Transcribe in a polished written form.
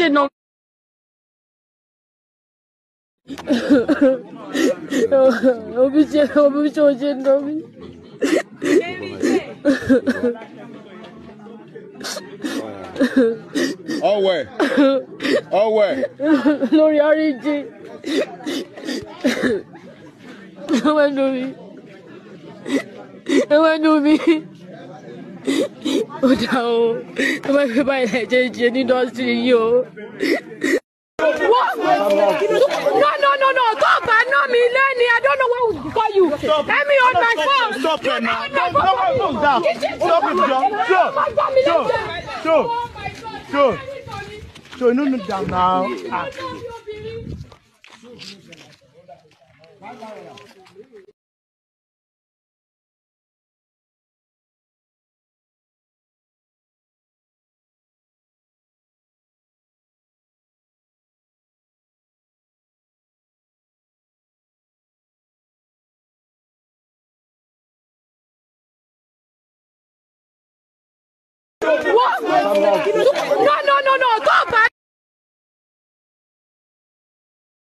ṣe nà. Obi ṣe obi ṣe o ṣe nà mí. Ọwẹ́ ọwẹ́. Lórí àríjì. Ẹwẹ́ nù mí. Ẹwẹ́ nù mí. Ó dà o. Ẹ bá fi báyìí lẹ̀ ṣe ṣe ní indọ́sítírì yìí o. What? No, no, no, no. Tó bá ná mi lẹ́ni, I don't know what will call you. Let me hold my phone. Stop it now. No, no, no, stop it, John. Sure, sure, sure, sure. So you no down now. Ah. What? No, no, no, no. Tó bá.